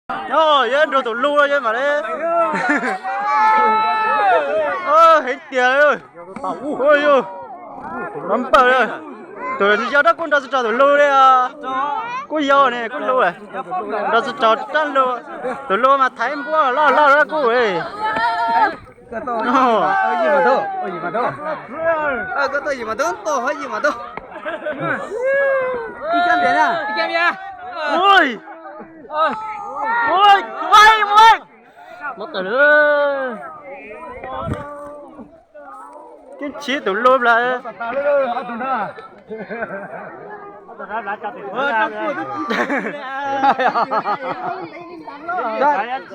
Yog nrog tus lub yog mam li. Heev tiag li. Ua yus, no npawg, tus yog dab kuj nrog tsis tau tus lub li. Kuj yog ne, kuj lub, nrog tsis tau dab lub. Tus lub mas thaiv npuab loj loj dab kuj. Kev ntshiv tus lub lawm.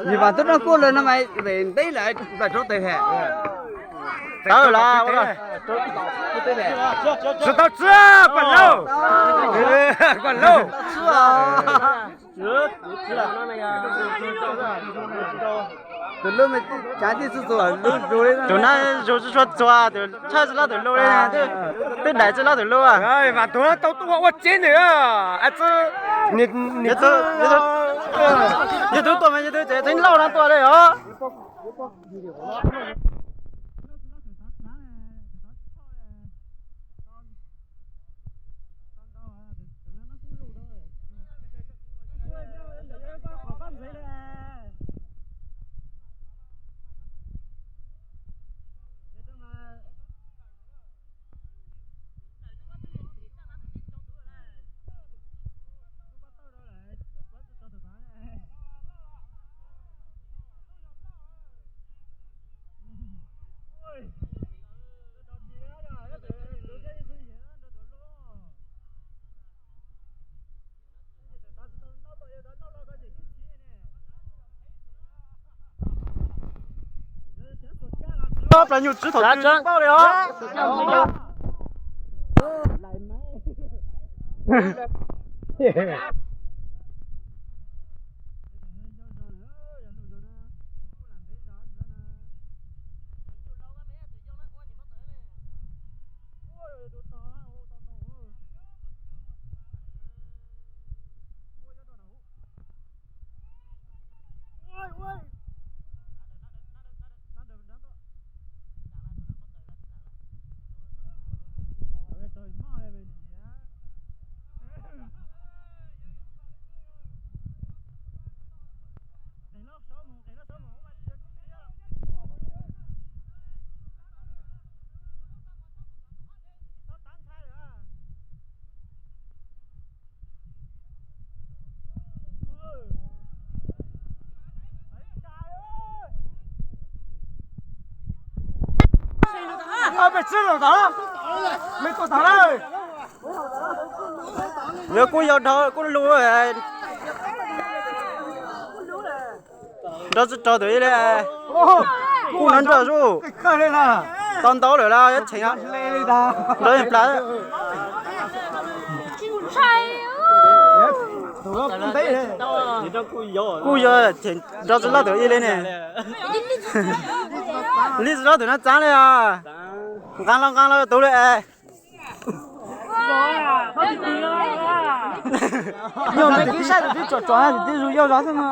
Yim Vam twb noj kuj lawm no mas ntev lawm, nplam rau tes he. Tawm los, tsis tau txwb, pam lauj, pam lauj. Tus lub, tus na zus tsis tshua txuag, tus tshawj tsis loj tus lub li, twb daim tsis loj tus lub. Vam Tuam tau tuaj ua tsev nws, yog tus tuaj mas yog tus tsev tseem lauj no tuaj li os. Plas nyuj tswv thaum twg pauj li os. Yog kuj yog dhau kuj lub, nrog tsis tau tus ib li, kuj nrog nrog zuj, tau ntau lawm los yuav cheem nrog plas. Kuj yog cheem nrog tsis loj tus ib li ne. Li tsis loj tus no txav li os. Nqaa los nqaa los tus li es. Yog me tib saib tus twb tsom tsom tus twb zus yau zov xwb no.